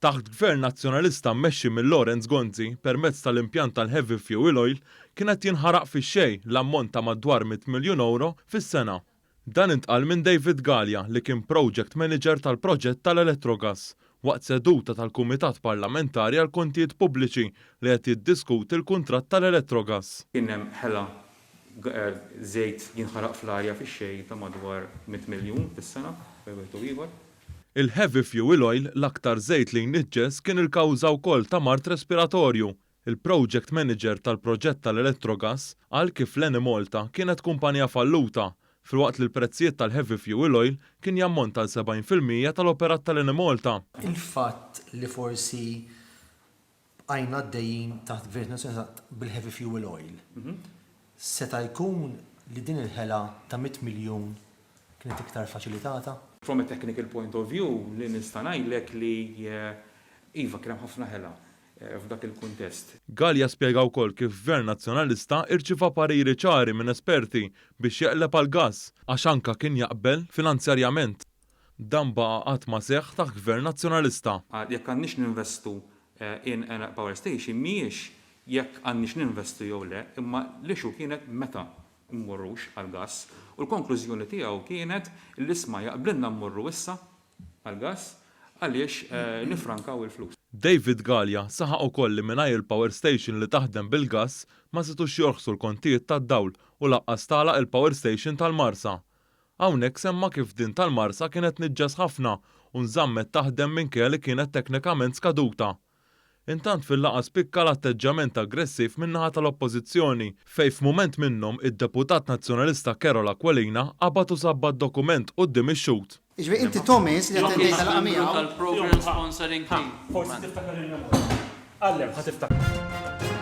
Taħt Gvern Nazzjonalista mmexxi minn Lawrence Gonzi, permezz tal-impjant tal-heavy fuel oil, kien qed jinħaraq fix-xejn l-ammont ta' madwar 100 miljun ewro fis-sena. Dan intqal minn David Galea li kien project manager tal-proġett tal-Electrogas, waqt seduta tal-Kumitat Parlamentari għall-Kontijiet Pubbliċi li qed jiddiskuti l-kuntratt tal-Electrogas. Kien hemm ħela żejt jinħaraq fl-arja fix-xejn ta' madwar 100 miljun fis-sena bejn wieħed u ieħor. Il-heavy fuel oil, l-aktar żejt li jniġġes, kien il-kawża wkoll ta' mard respiratorju. Il-project manager tal-proġett tal-Electrogas qal kif l-Enemalta kienet kumpanija falluta, filwaqt li l-prezzijiet tal-heavy fuel oil kien jammonta għal 70% tal-operat tal-Enemalta. Il-fatt li forsi bqajna għaddejjin taħt Gvern Nazzjonalista bil-heavy fuel oil, seta' jkun li din il-ħela ta' 100 miljun kienet iktar faċilitata? From a technical point of view, li nista' ngħidlek li iva kien hemm ħafna ħela f'dak il-kuntest. Galea spjega wkoll kif Gvern Nazzjonalista irċieva pariri ċari minn esperti biex jeqleb għall-gass għax anka kien jaqbel finanzjarjament. Dan baqa' qatt ma seħħ taħt Gvern Nazzjonalista. Jekk għandniex ninvestu in a power station mhijiex jekk għandniex ninvestu jew le, imma l-issue kienet meta mmorrux għall-gass. U l-konklużjoni tiegħu kienet li isma' jaqblilna mmorru issa għall-gass għaliex niffrankaw il-flus. David Galea saħaq ukoll li mingħajr il-power station li taħdem bil-gass ma setgħux jorħsu l-kontijiet tad-dawl u lanqas tagħlaq il-power station tal-Marsa. Hawnhekk semma kif din tal-Marsa kienet tniġġes ħafna u nżammet taħdem minkejja li kienet teknikament skaduta. Intant fil-laqgħa spikka l-atteġġjament aggressiv min-naħa tal-Oppożizzjoni fejn f'mument minnhom id-Deputat Nazzjonalista Carol Aquilina qabad u sabbat dokument quddiem ix-xhud. Jiġifieri inti Thomas li attendejt għal laqgħa miegħu. Tal-program sponsoring team. Forsi tiftakar il-memorja. Għallem, ħa tiftakar.